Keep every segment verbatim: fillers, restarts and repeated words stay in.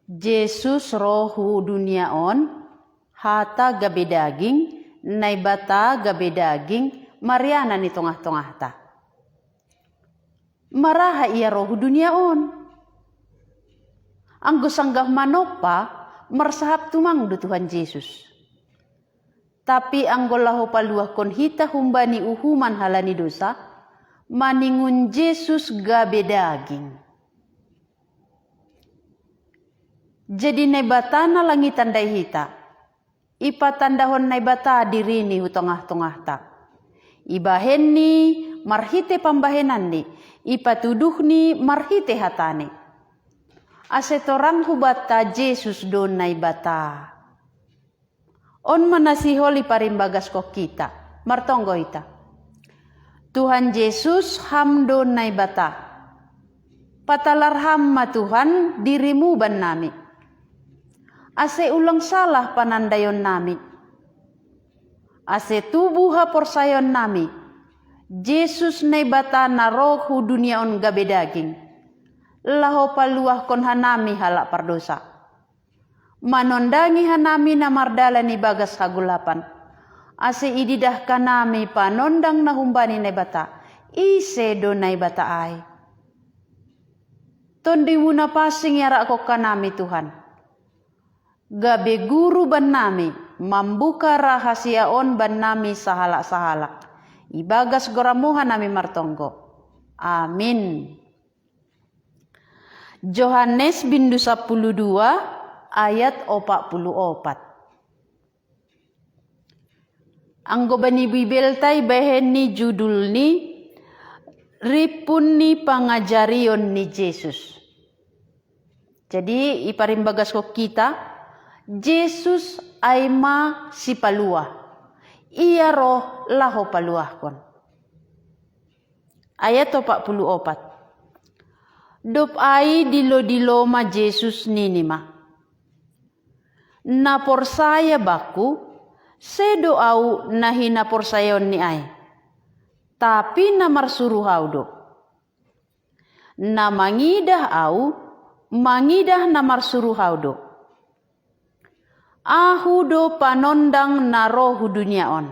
Jesus ro hu dunia on, hata gabe daging, Naibata gabe daging, marianan i tongah-tongahta. Maraha ia ro hu dunia on. Anggo sanggah manompa, marsahap tumang do Tuhan Jesus. Tapi anggo laho paluahkon hita humbani uhuman halani dosa, maningon Jesus gabe daging. Jadi Naibata na lang itandai hita. Ipatandahon Naibata dirini hu tongah-tongahta. Ibahenni marhite pambahenanni, ipatuduhni marhite hatani. Ase torang hubanta Jesus do Naibata. On ma na sihol iparimbagaskon hita, martonggo hita. Tuhan Jesus, Ham do Naibata. Patalar Ham ma Tuhan dirimu bannami. Ase ulang salah panandaionnami. Ase tubu haporsayaonnami. Jesus Naibata na ro hu dunia on gabe daging. Laho paluahkon hanami halak pardosa. Manondangi hanami na mardalan ibagas hagolapan. Ase ididah hanami panondang na humbani Naibata. Ise do Naibata ai? Tondimu na pansing iarakhon hanami Tuhan. Gabe guru bannami, mambuka rahasia on bannami sahalak-sahalak. Ibagas goranmu hanami martonggo. Amin. Johannes bindu sapuluh dua ayat opat puluh opat. Anggo bani Bibelta ibahen ni judulni Rimpun ni Pangajarion ni Jesus. Jadi iparimbagaskon hita, Jesus ai ma sipaluah. Ia ro laho paluahkon. Ayat opat puluh opat. Dob ai dilo-dilo ma Jesus nini ma. Na porsaya bakku, sedo au na hinaporsayaonni ai. Tapi na marsuruh au do. Na mangidah au, mangidah na marsuruh au do. Ahu do panondang na ro hu dunia on.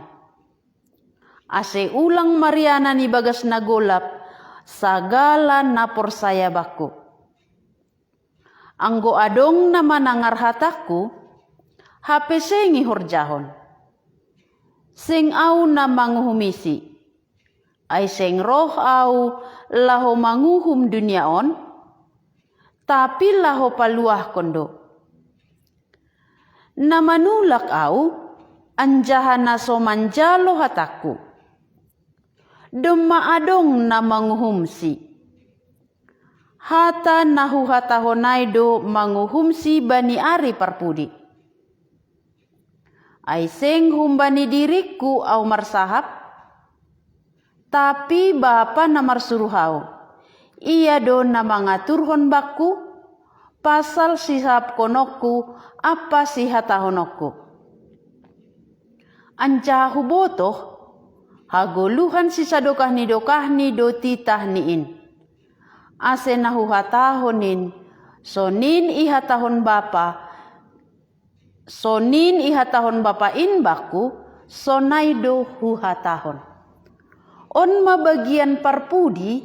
Ase ulang marianan ibagas na golap, sagala na porsaya bakku. Anggo adong na manangar hatangku, hape seng ihorjahon. Seng au na manguhumisi. Ai seng roh au laho manguhum dunia on, tapi laho paluahkon do. Na manulak au, anjaha na so manjalo hatangku. Domma adong na manguhumsi. Hata na huhatahon ai do manguhumsi bani ari parpudi. Ai seng humbani diringku au marsahap, tapi Bapa na marsuruh au. Ia do na mangaturhon bakku, pasal sisahapkononku ampa sihatahononku. Anjaha hubotoh, hagoluhan sisadokah ni dokahni do titah ni in. Ase na huhatahon in, sonin ihatahon Bapa, sonin ihatahon Bapa in bakku, sonai do huhatahon. On ma bagian parpudi,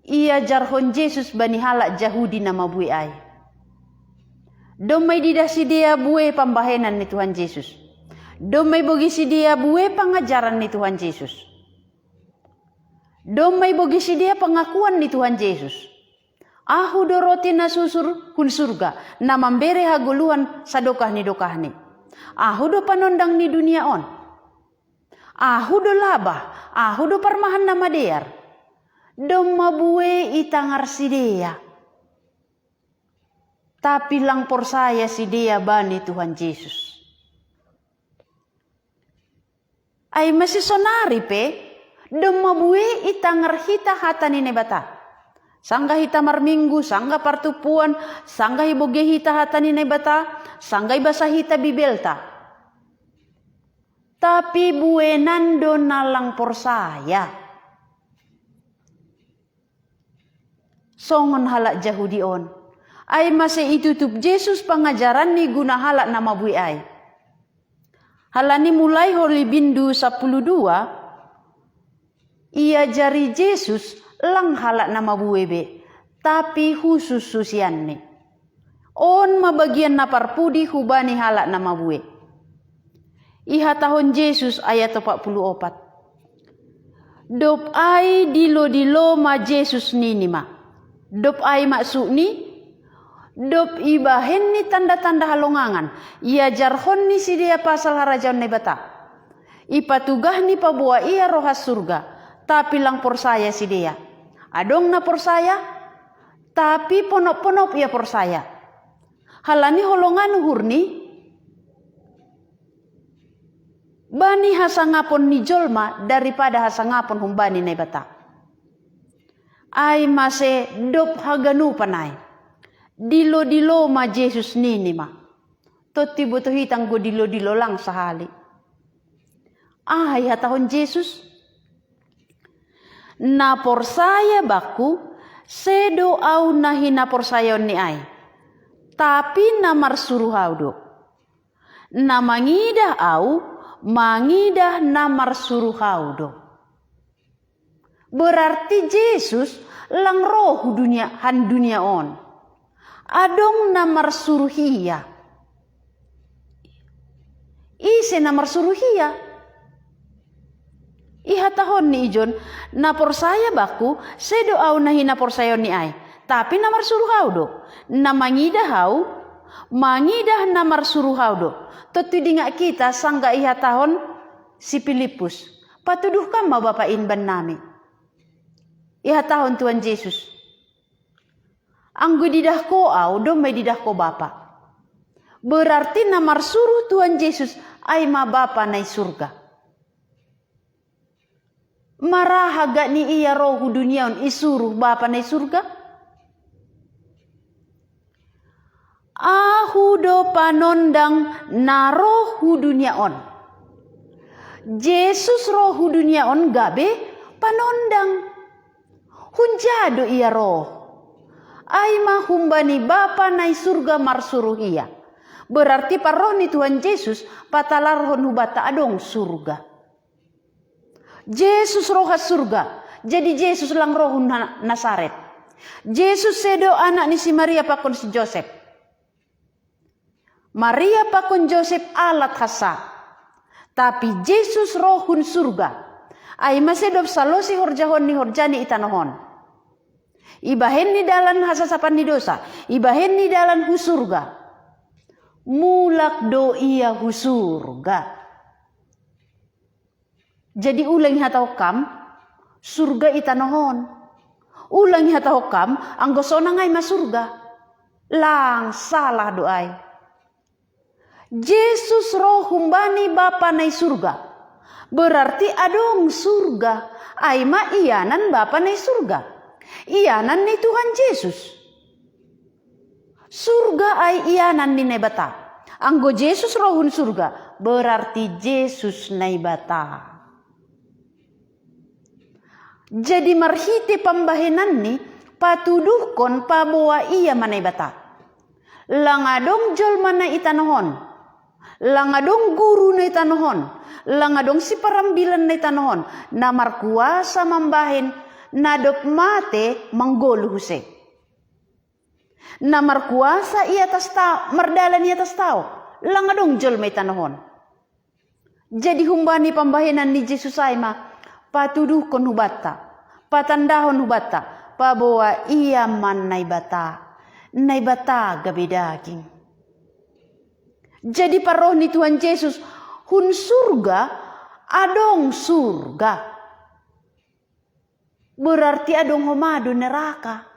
iajarhon Jesus bani halak Jahudi na mabue ai. Domma ididah sidea bue pambahenan ni Tuhan Jesus. Domma ibogei sidea bue pangajaran ni Tuhan Jesus. Domma ibogei sidea pangakuan ni Tuhan Jesus. Ahu do roti na susur hun surga, na mambere hagoluhan sadokah ni dokahni. Ahu do panondang ni dunia on. Ahu do labah, ahu do parmahan na madear. Domma bue itangar sidea. Tapi lang porsaya sidea bani Tuhan Jesus. Ai masisonari pe, domma bue itangar hita hata ni Naibata. Sanggah hita marminggu, sanggah partumpuan, sanggah ibogei hita hata ni Naibata, sanggah ibasa hita Bibelta. Tapi buenan do na lang porsaya. Songon halak Jahudi on. Ai mase itutup Jesus pangajaranni guna halak na mabue ai. Halani mulai holi bindu sapuluh dua, iajari Jesus lang halak na mabue be, tapi husus susianni. On ma bagian na parpudi hubani halak na mabue. Ihatahon Jesus ayat opat puluh opat. Dop ai dilo-dilo ma Jesus nini ma. Dop ai maksudni, dop ibahenni tanda-tanda halongangan, iajarhonni sidea pasal harajaon Naibata. Ipatugahni paboa ia roha surga, tapi lang porsaya sidea. Adong na porsaya, tapi ponop-ponop ia porsaya. Halani holongan uhurni, bani hasangapon ni jolma daripada hasangapon humbani Naibata. Ai mase dop haganupan ai. Dilo-dilo ma Jesus nini ma. Totti boto hita anggo dilo-dilo lang sahali. Aha ihatahon Jesus? Na porsaya bakku, sedo au na hinaporsayaonni ai. Tapi na marsuruh au do. Na mangidah au, mangidah na marsuruh au do. Berarti Jesus lang roh hu dunia, han dunia on. Adong na marsuruh ia. Ise na marsuruh ia? Ihatahonni ijon, na porsaya bakku, sedo au na hinaporsayaonni ai. Tapi na marsuruh au do. Na mangidah au, mangidah na marsuruh au do. Totti dingat kita sangga ihatahon si Pilippus. Patuduhkan ma Bapa in bannami. Ihatahon Tuhan Jesus. Anggo didahko au, domma didahko Bapa. Berarti na marsuruh Tuhan Jesus ai ma Bapa na i surga. Maraha gak ni ia roh hu dunia on isuruh Bapa na i surga? Ahu do panondang na roh hu dunia on. Jesus roh hu dunia on gabe panondang. Hunja do ia roh? Ai ma humbani Bapa na i surga marsuruh ia. Berarti parroh ni Tuhan Jesus patalarhon hubanta adong surga. Jesus roh ha surga. Jadi Jesus lang roh hu Nasaret. Jesus sedo anak ni si Maria pakon si Josep. Maria pakon Josep alat hansa. Tapi Jesus roh hun surga. Ai mase dop salosi horjahon ni horjani i tanoh on. Ibahen ni dalan hasasapan ni dosa, ibahen ni dalan hu surga. Mulak do ia hu surga. Jadi ulang ihatahon kam, surga i tanoh on. Ulang ihatahon kam, anggo sonang ai ma surga. Lang salah do ai. Jesus roh humbani Bapa na i surga. Berarti adong surga. Ai ma ianan Bapa na i surga. Ianan ni Tuhan Jesus. Surga ai ianan ni Naibata. Anggo Jesus roh hun surga, berarti Jesus Naibata. Jadi marhite pambahenanni patuduhkon paboa ia ma Naibata. Lang adong jolma na i tanoh on. Lang adong guru na i tanoh on. Lang adong siparambilan na i tanoh on. Na markuasa mambahen na dob mate manggoluh use. Na markuasa i atas tao, mardalan i atas tao, lang adong jolma i tanoh on. Jadi humbani pambahenan ni Jesus ai ma, patuduhkon hubanta, patandahon hubanta, paboa ia ma Naibata, Naibata gabe daging. Jadi parroh ni Tuhan Jesus, hun surga, adong surga. Berarti adong homa do neraka.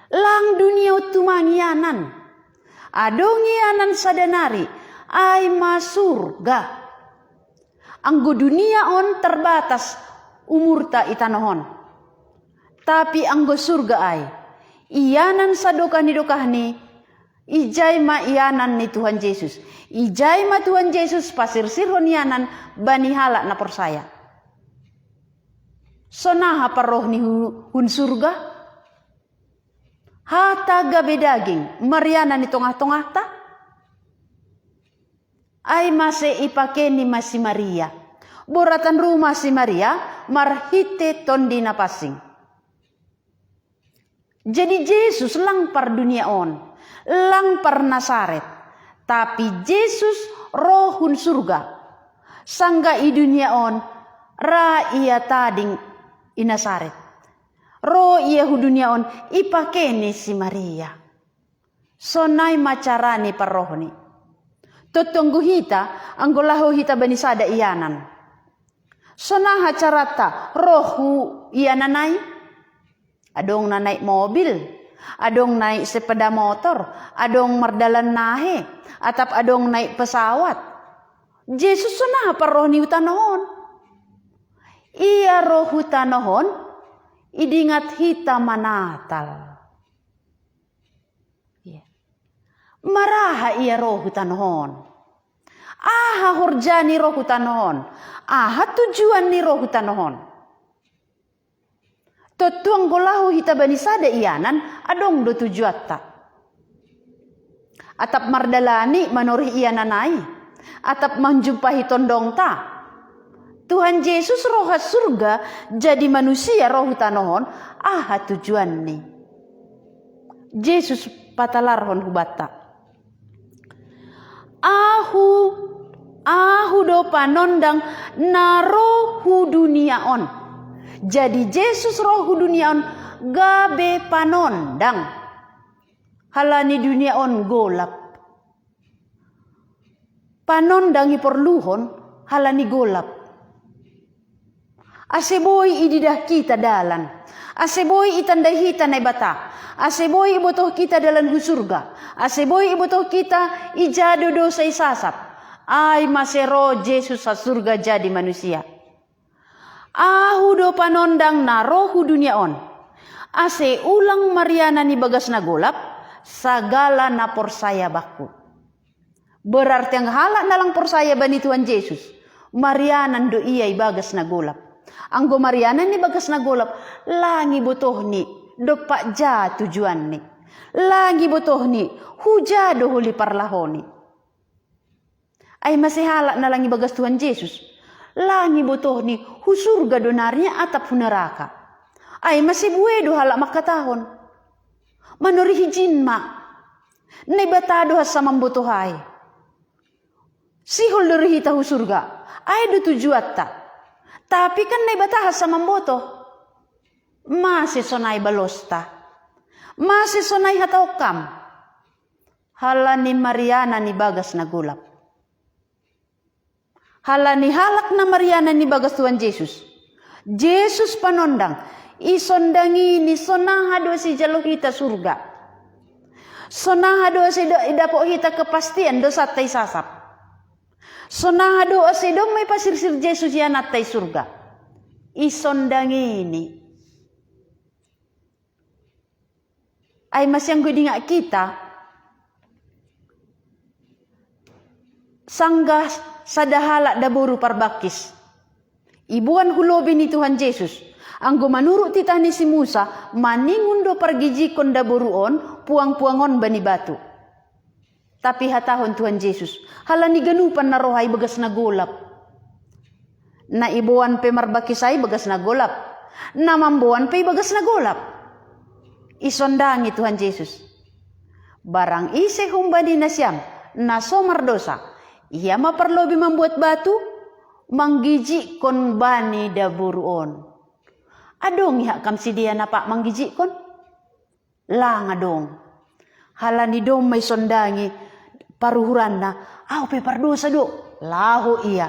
Lang dunia on tumang ianan. Adong ianan sada nari, ai ma surga. Anggo dunia on terbatas umurta i tanoh on. Tapi anggo surga ai, ianan sadokah ni dokahni, ijai ma ianan ni Tuhan Jesus. Ijai ma Tuhan Jesus pasirsirhon ianan bani halak na porsaya. Sonaha parroh ni hu-, hun surga? Hata gabe daging, marianan i tongah-tongahta. Ai mase ipakeni ma si Maria. Boratan ruma si Maria marhite Tondi Napansing. Jadi Jesus lang par dunia on, lang par Nasaret. Tapi Jesus ro hun surga. Sanggah i dunia on, ra ia tading i Nasaret. Ro ia hu dunia on, ipakeni si Maria. Sonai ma carani parrohni. Tottu anggo hita, anggo laho hita bani sada ianan. Sonaha carata roh hu ianan ai? Adong na naik mobil, adong naik sepeda motor, adong mardalan nahe, atap adong naik pesawat. Jesus sonaha parrohni hu tanoh on? Ia ro hu tanoh on, idingat hita ma Natal. Maraha ia ro hu tanoh on? Aha horjani ro hu tanoh on? Aha tujuanni ro hu tanoh on? Tottu anggo laho hita bani sada ianan, adong do tujuanta. Atap mardalani manorih ianan ai, atap manjumpahi tondongta. Tuhan Jesus ro ha surga jadi manusia ro hu tanoh on, aha tujuanni? Jesus patalarhon hubanta. Ahu, ahu do panondang na ro hu dunia on. Jadi Jesus ro hu dunia on gabe panondang. Halani dunia on golap. Panondang iporluhon halani golap. Ase boi ididah kita dalan. Ase boi itandai hita Naibata. Ase boi ibotoh kita dalan hu surga. Ase boi ibotoh kita ija do dosa isasap. Ai mase ro Jesus ha surga jadi manusia. Ahu do panondang na ro hu dunia on. Ase ulang marianan i bagas na golap, sagala na porsaya bakku. Berarti anggo halak na lang porsaya bani Tuhan Jesus, marianan do ia i bagas na golap. Anggo marianan i bagas na golap, lang ibotohni, dompak ja tujuanni. Lang ibotohni, huja do holi parlahoni. Ai mase halak na lang i bagas Tuhan Jesus, lang ibotohni, hu surga do nari atap hu neraka. Ai mase bue do halak mangkatahon. Manorihi jin ma. Naibata do hansa mambotoh ai. Sihol do roh hita hu surga. Ai do tujuanta. Tapi kan Naibata hansa mambotoh. Mase sonai balosta? Mase sonai hatahon kam? Halani marianan i bagas na golap. Halani halak na marianan i bagas Tuhan Jesus. Jesus panondang, isondangini sonaha do ase ijalo hita surga. Sonaha do ase do idapot hita kepastian dosanta isasap. Sonaha do ase domma ipasirsir Jesus iananta i surga. Isondangini. Ai mase anggo idingat kita, sanggah sada halak daboru parbangkis. Iboan hu lobei ni Tuhan Jesus. Anggo manurut titah ni si Musa, maningon do pargijikon daboru on, puang-puang on bani batu. Tapi hatahon Tuhan Jesus, halani ganupan na roha i bagas na golap. Na iboan pe marbangkis ai bagas na golap. Na mamboan pe i bagas na golap. Isondangi Tuhan Jesus. Barang ise humbani nasiam, na so mardosa, ia ma parlobei mambuat batu, manggijikkon bani daboru on. Adong iha kam sidea na pak manggijikkon? Lang adong. Halani domma isondangi paruhuranna, au pe pardosa do, laho ia.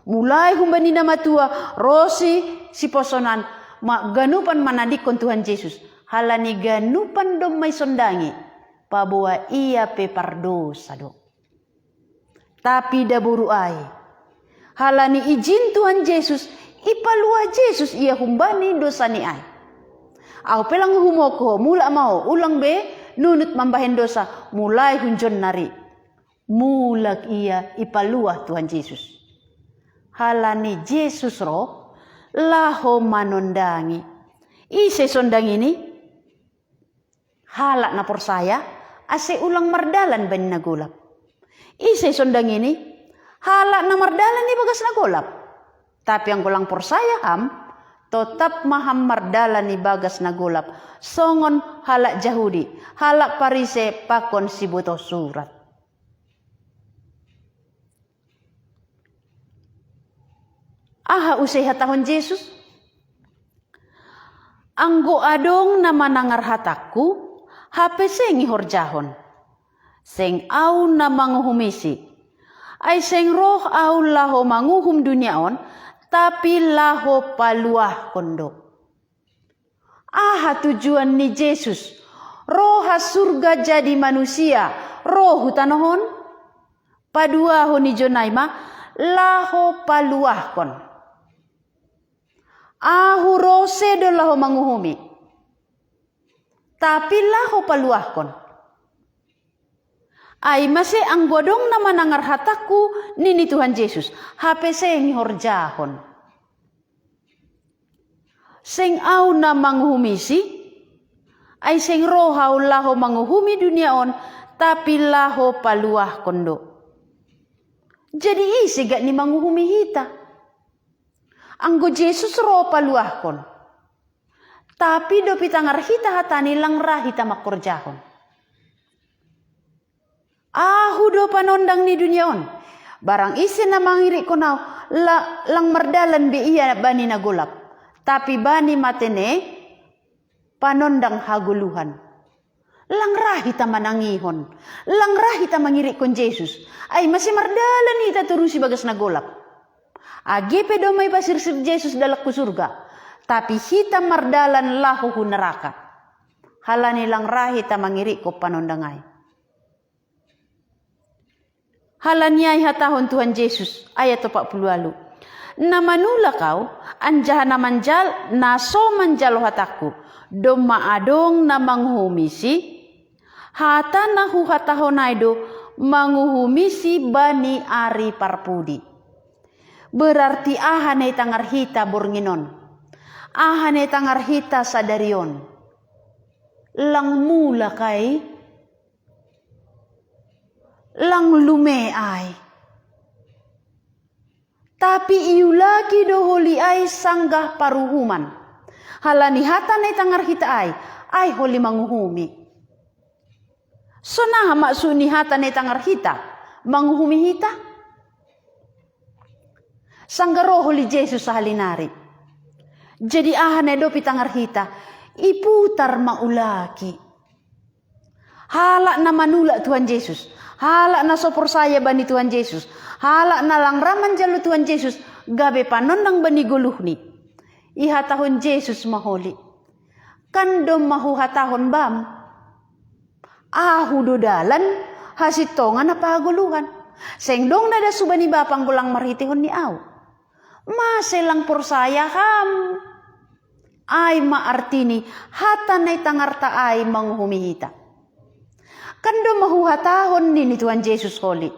Mulai humbani na matua, ro si siposonan, ma ganupan manadingkon Tuhan Jesus. Halani ganupan domma isondangi, paboa ia pe pardosa do. Tapi daboru ai. Halani ijin Tuhan Jesus, ipaluah Jesus ia humbani dosani ai. Au pe lang humokoh, mulak ma ho, ulang be nunut mambahen dosa, mulai hunjon nari. Mulak ia ipaluah Tuhan Jesus. Halani Jesus ro, laho manondangi. Ise sondangini? Halak na porsaya, ase ulang mardalan bani na golap. Ise sondangi ni? Halak na mardalan ibagas na golap. Tapi anggo lang porsaya ham, totap ma ham mardalan ibagas na golap, songon halak Jahudi, halak Parise pakon sibotoh surat. Aha use hatahon Jesus? Anggo adong na manangar hatangku, hape seng ihorjahon. Seng au na manguhumisi. Ai seng roh au laho manguhum dunia on, tapi laho paluahkon do. Aha tujuan ni Jesus? Roha surga jadi manusia, roh hu tanoh on? Paduahon ni jonai ma, laho paluahkon. Ahu roh sedo laho manguhumi, tapi laho paluahkon. Ai mase anggo adong na manangar hatangku, nini Tuhan Jesus, hape seng ihorjahon. Seng au na manguhumisi, ai seng roh au laho manguhumi dunia on, tapi laho paluahkon do. Jadi ise gak ni manguhumi hita? Anggo Jesus roh paluahkon. Tapi dopi tangar hita hatani lang ra hita mangkorjahon. Ahu do panondang ni dunia on. Barang ise na mangirikkon au, la, lang mardalan be ia bani na golap, tapi bani matene panondang hagoluhan. Lang ra hita manangihon, lang ra hita mangirikkon Jesus. Ai mase mardalan hita torus ibagas na golap. Age pe domma ipasirsir Jesus dalan hu surga, tapi hita mardalan laho hu neraka. Halani lang ra hita mangirikkon panondang ai. Halani ai hatahon Tuhan Jesus, ayat opat puluh alu, na manulak au, anjaha na manjal, na so manjalo hatangku, domma adong na manguhumisi, hata na huhatahon ai do manguhumisi bani ari parpudi. Berarti aha na itangar hita borngin on? Aha na itangar hita sadari on? Lang mulak ai, lang lume ai. Tapi iulaki do holi ai sanggah paruhuman. Halani hata na itangar hita ai, ai holi manguhumi. Sonaha maksud ni hata na itangar hita, manguhumi hita? Sanggah roh holi Jesus sahali nari. Jadi aha na dopi tangar hita, iputar ma ulaki. Halak na manulak Tuhan Jesus, halak na so porsaya bani Tuhan Jesus, halak na lang ra manjalo Tuhan Jesus gabe panondang bani goluhni. Ihatahon Jesus ma holi, kan domma huhatahon bam, ahu do dalan, hasintongan ampa hagoluhan. Seng dong na das hubani Bapa anggo lang marhiteihon ni au. Mase lang porsaya ham? Ai ma artini, hata na itangarta ai manguhumi hita. Kan domma huhatahon, nini Tuhan Jesus holi.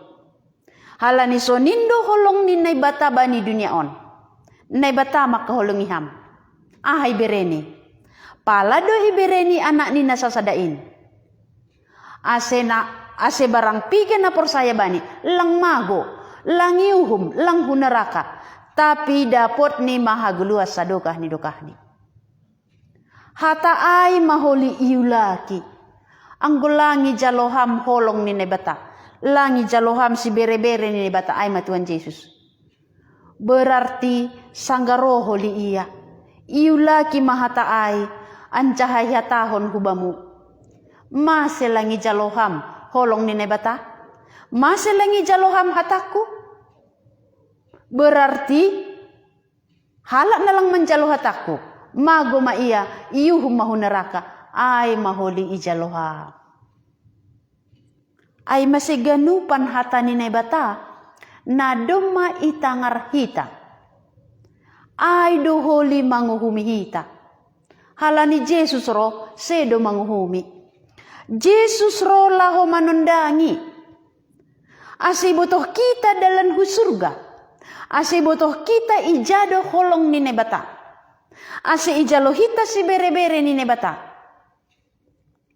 Halani sonin do holong ni Naibata bani dunia on. Naibata mangkaholongi ham. Aha ibereni? Pala do ibereni Anakni na sasada in. Ase na, ase barang piga na porsaya bani, lang mago, lang iuhum, lang hu neraka, tapi dapotni ma hagoluhan sadokah ni dokahni. Hata ai ma holi iulaki. Anggo lang ijalo ham holong ni Naibata, lang ijalo ham siberebere ni Naibata, ai ma Tuhan Jesus. Berarti sanggah roh holi ia, iulaki ma hata ai, anjaha ihatahon hubamu. Mase lang ijalo ham holong ni Naibata? Mase lang ijalo ham hatangku? Berarti halak na lang manjalo hatangku, mago ma ia, iuhum ma hu neraka, ai ma holi ijalo ham. Ai mase ganupan hata ni Naibata, na domma itangar hita, ai do holi manguhumi hita. Halani Jesus ro, sedo manguhumi. Jesus ro laho manondangi. Ase ibotoh kita dalan hu surga. Ase ibotoh kita ija do holong ni Naibata. Ase ijalo hita siberebere ni Naibata.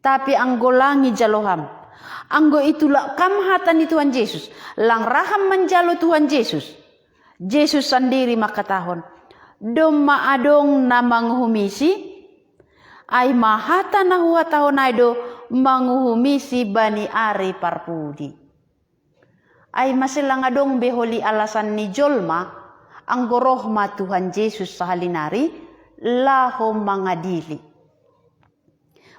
Tapi anggo lang ijalo ham, anggo itulak kam hata ni Tuhan Jesus, lang ra ham manjalo Tuhan Jesus, Jesus sandiri mangkatahon: Domma adong na manguhumisi, ai ma hata na huhatahon ai do manguhumisi bani ari parpudi. Ai mase lang adong be holi alasan ni jolma, anggo roh ma Tuhan Jesus sahali nari laho mangadili.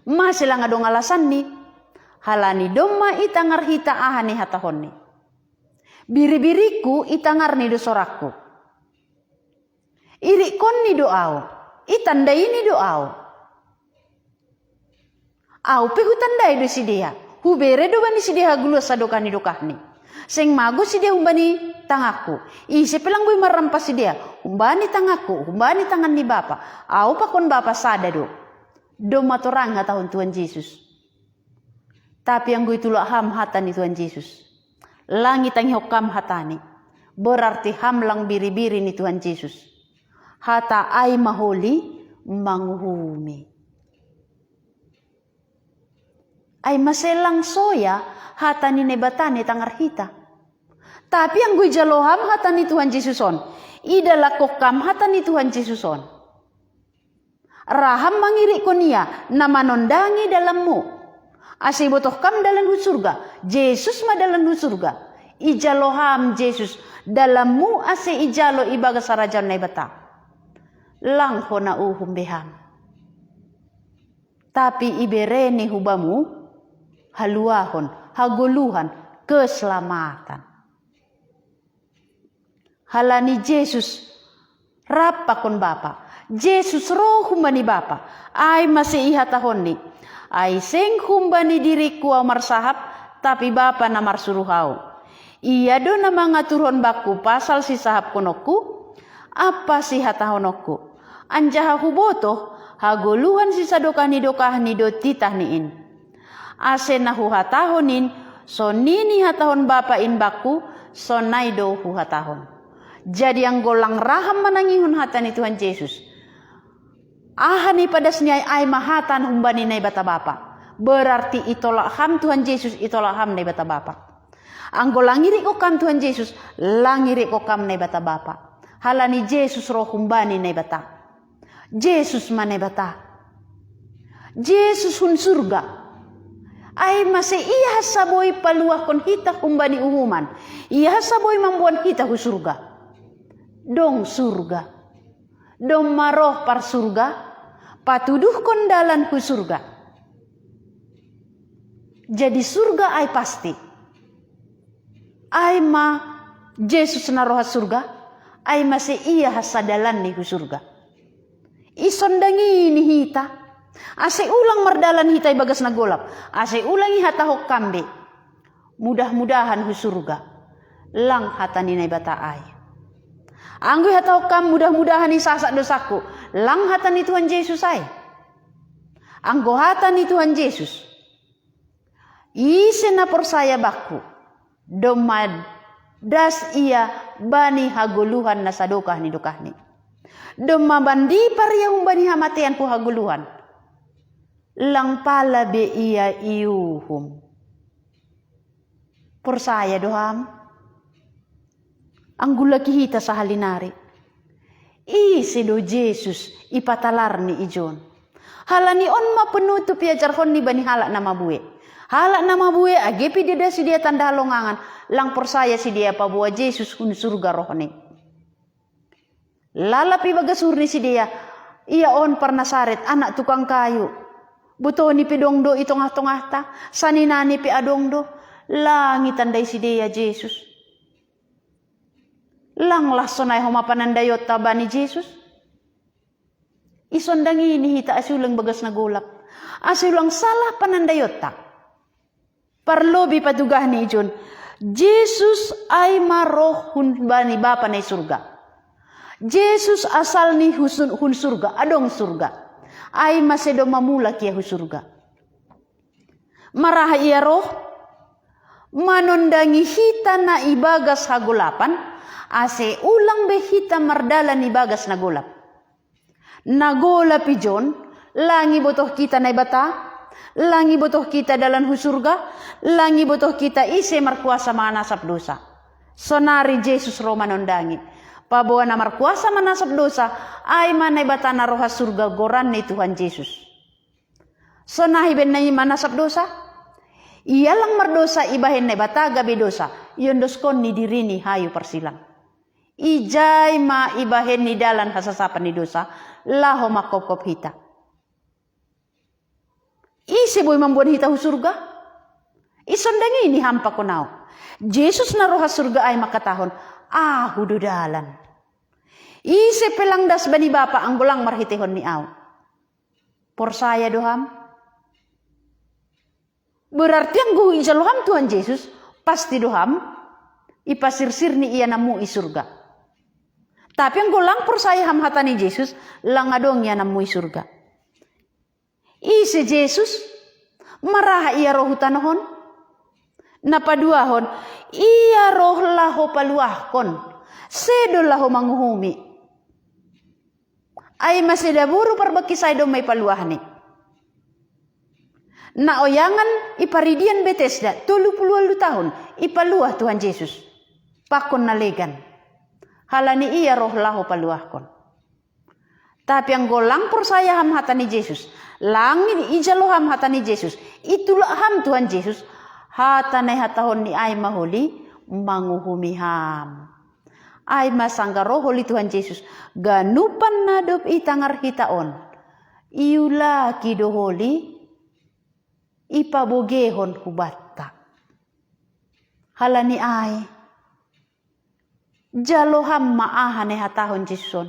Mase lang adong alasanni? Halani domma itangar hita aha ni hatahonni. Biribiringku itangarni do sorakku. Irikkonni do au, itandaini do au. Au pe hutandai do sidea, hubere do bani sidea hagoluhan sadokah ni dokahni. Seng mago sidea humbani tanganku. Ise pe lang boi marrampas sidea humbani tanganku, humbani tangan ni Bapa. Au pakon Bapa sada do. Domma torang hatahon Tuhan Jesus. Tapi anggo itulak ham hata ni Tuhan Jesus, lang itangihon ham hatani, berarti ham lang biribiri ni Tuhan Jesus. Hata ai ma holi manguhumi. Ai mase lang soya hata ni Naibata na itangar hita. Tapi anggo ijalo ham hata ni Tuhan Jesus on, idalakkon ham hata ni Tuhan Jesus on, ra ham mangirikkon Ia na manondangi dalanmu, ase ibotoh ham dalan hu surga. Jesus ma dalan hu surga. Ijalo ham Jesus, dalanmu ase ijalo ibagas harajaon Naibata. Lang hona uhum be ham. Tapi ibereni hu bamu haluahon, hagoluhan, keselamatan. Halani Jesus rap pakon Bapa. Jesus roh humbani Bapa. Ai mase ihatahonni: Ai seng humbani diringku Au marsahap, tapi Bapa na marsuruh Au. Ia do na mangaturhon bangku pasal sisahapkononku ampa sihatahononku. Anjaha hubotoh, hagoluhan sisadokah ni dokahni do titahni in. Ase na huhatahon in, songon i nihatahon Bapa in bangku, sonai do huhatahon. Jadi anggo lang ra ham manangihon hata ni Tuhan Jesus, aha na ipadasanni ai, ai ma hata humbani Naibata Bapa. Berarti itolak ham Tuhan Jesus, itolak ham Naibata Bapa. Anggo lang irikkon ham Tuhan Jesus, lang irikkon ham Naibata Bapa. Halani Jesus roh humbani Naibata. Jesus ma Naibata. Jesus hun surga. Ai mase Ia hansa boi paluahkon hita humbani uhuman. Ia hansa boi mamboan hita hu surga. Dong surga. Domma roh parsurga, patuduhkon dalan hu surga. Jadi surga ai pasti. Ai ma Jesus na roha surga, ai mase Ia hansa dalanni hu surga. Isondangini hita, ase ulang mardalan hita ibagas na golap, ase ulang ihatahon ham be: Mudah-mudahan hu surga. Lang hata ni Naibata ai. Anggo ihatahon ham: Mudah-mudahan isasak dosangku. Lang hata ni Tuhan Jesus ai. Anggo hata ni Tuhan Jesus: Ise na porsaya bangku, domma das ia bani hagoluhan na sadokah ni dokahni. Domma mandipar ia humbani hamatean hu hagoluhan, lang pala be ia iuhum. Porsaya do ham? Anggulaki hita sahali nari. Ise do Jesus ipatalarni ijon? Halani on ma penutup iajarhonni bani halak na mabue. Halak na mabue age pe diadasi sidea tanda halongangan, lang porsaya sidea paboa Jesus hun surga rohni. Lalap ibagas uhur ni sidea: Ia on parnasaret, anak tukang kayu. Botoni pe dong do i tongah-tongahta, saninani pe adong do. Lang itandai sidea Jesus. Lang lah sonai homa panandaionta bani Jesus. Isondangini hita ase ulang bagas na golap, ase ulang salah panandaionta. Parlobi patugahni ijon: Jesus ai ma roh hun bani Bapa na i surga. Jesus asalni husun, hun surga, adong surga. Ai mase domma mulak ia hu surga. Maraha ia roh? Manondangi hita na ibagas hagolapan, ase ulang be hita mardalan ibagas na golap. Na golap ijon, lang ibotoh hita Naibata, Lang ibotoh kita dalan hu surga, lang ibotoh kita ise markuasa manasap dosa. Sonari Jesus ro manondangi. Paboa na markuasa manasap dosa, ai ma Naibata na ro ha surga goran ni Tuhan Jesus. Sonaha ibahen na i manasap dosa? Ia lang mardosa ibahen Naibata gabe dosa, iondoskon ni dirini hayu parsilang. Ijai ma ibahen ni dalan hasasapan ni dosa, laho mangkopkop hita. Ise boi mamboan hita hu surga? Isondangini ham pakon au. Jesus na ro ha surga ai mangkatahon, ahu do dalan. Ise pe lang das bani Bapa anggo lang marhiteihon ni au. Porsaya do ham? Berarti anggo ijalo ham Tuhan Jesus, pasti do ham ipasirsir ni iananmu i surga. Tapi anggo lang porsaya ham hata ni Jesus, lang adong iananmu i surga. Ise Jesus? Maraha ia ro hu tanoh on? Na paduahon, ia ro laho paluahkon, sedo laho manguhumi. Ai ma sedaboru parbangkis ai domma ipaluahni. Na oyangan i paridian Betesda, tolu pulu ualu tahun, ipaluah Tuhan Jesus. Pakon na legan. Halani ia ro laho paluahkon. Tapi anggo lang porsaya ham hata ni Jesus, lang ijalo ham hata ni Jesus, itulak ham Tuhan Jesus, hata na ihatahonni ai ma holi manguhumi ham. Ai ma sanggar ro holi Tuhan Jesus, ganupan na dob itangar hita on, iulaki do holi ipabogehon hubanta. Halani ai, jalo ham ma aha na ihatahon Jesus on.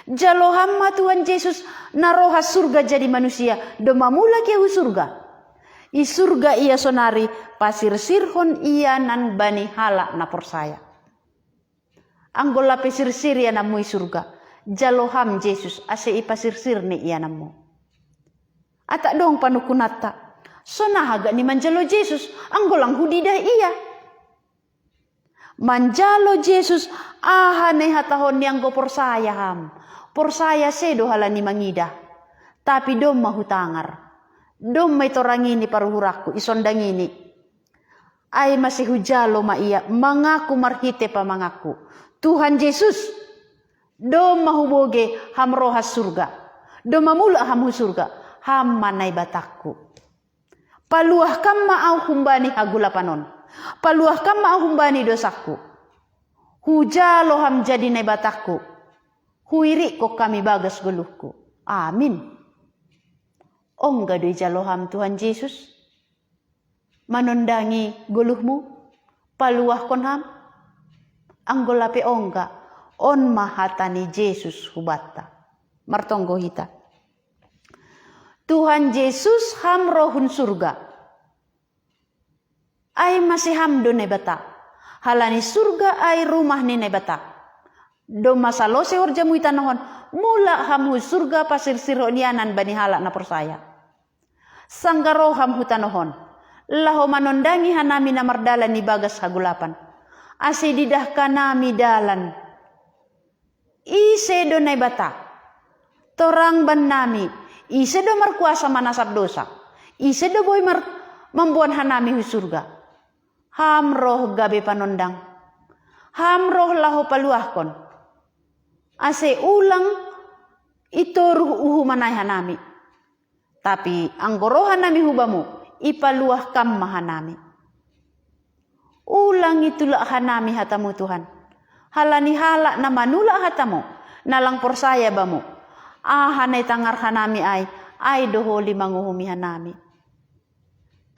Jalo ham ma Tuhan Jesus na ro ha surga jadi manusia, domma mulak ia hu surga. I surga ia sonari pasirsirhon ianan bani halak na porsaya. Anggo lape sirsir iananmu i surga, jalo ham Jesus ase ipasirsir ni iananmu. Atak dong panungkunanta, sonaha gak ni manjalo Jesus, anggo lang hudidah ia. Manjalo Jesus, aha na ihatahonni anggo porsaya ham. Porsaya sedo halani mangidah. Tapi domma hutangar. Domma itorangini paruhurakku, isondangini. Ai mase hujalo ma ia, mangaku marhite pamanganku. Tuhan Jesus, domma huboge ham ro ha surga. Domma mulak ham hu surga. Ham ma Naibatakku. Paluahkam ma au humbani hagulapan on. Paluahkam ma au humbani dosangku. Hujalo ham jadi Naibatakku. Huirikkon ham ibagas goluhku. Amin. Ongga do ijalo ham Tuhan Jesus manondangi goluhmu, paluahkon ham? Anggo lape ongga, on ma hata ni Jesus hubanta. Martonggo hita. Tuhan Jesus, ham ro hun surga. Ai mase ham do Naibata. Halani surga ai rumah ni Naibata. Domma salose horjamu i tanoh on, mulak ham hu surga pasirsirhon ianan bani halak na porsaya. Sanggar ro ham hu tanoh on, laho manondangi hanami na mardalan ibagas hagolapan. Ase didah hanami dalan. Ise do Naibata? Torang bannami, ise do markuasa manasap dosa? Ise do boi mar-, mamboan hanami hu surga? Ham ro gabe panondang. Ham ro laho paluahkon. Ase ulang itoruh uhuman ai hanami. Tapi anggo ro hanami hu Bamu, ipaluah Kam ma hanami. Ulang itulak hanami hatamu Tuhan. Halani halak na manulak hatamu, na lang porsaya Bamu. Aha na itangar hanami ai, ai do holi manguhumi hanami.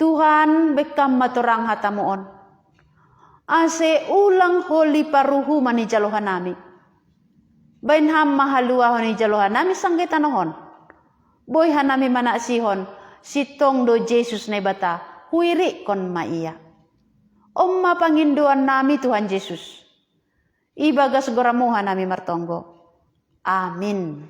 Tuhan, baen Kam ma torang hatamu on. Ase ulang holi paruhuman ijalo hanami. Baen Ham ma haluahon ijalo hanami sangge tanoh on. Boi hanami manaksihon, sintong do Jesus Naibata, huirikkon ma Ia. On ma pangindoannami Tuhan Jesus. Ibagas goranMu hanami martonggo. Amin.